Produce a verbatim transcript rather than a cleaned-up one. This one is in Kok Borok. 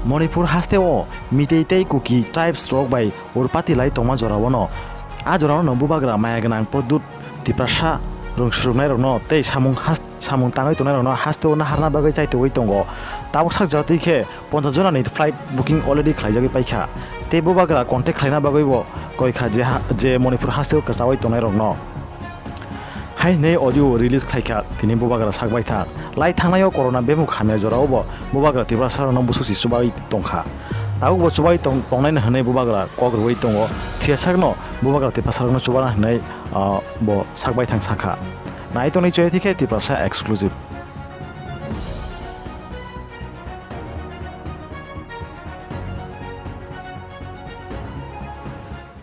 Manipur hasteo Meitei tei Kuki tribes rok bai urpati lai tongma jorao no, a jorao no bubagra maya gwnang Pradyut Tiprasa rwng swrwngnairokno tei samung has-, samung tangwi tongnairokno hasteo naharna bagwi chaitugwi tongo. Tabuk sak jatwi khe ponchas jonani flight booking already khlaijagwi paikha. Tei bubagra contact khlaina bagwibo koikha je ha-, je Manipur hasteo kwchaui tongnairokno. Hai hwnwi audio release khlaikha tini bubagra sakbaithang. Lai thangnaio corona bemuk hamya joraobo bubagra Tiprasarokno bwswk si chubai tongkha. Tabukbo chubai tong-, tongnaino hwnwi bubagra kok rwui tongo. Thwiyasakno bubagra Tiprasarokno chubana hwnwi, ah, bo sakbaithang sakha. Nai tongni chwya thikhe Tiprasa exclusive.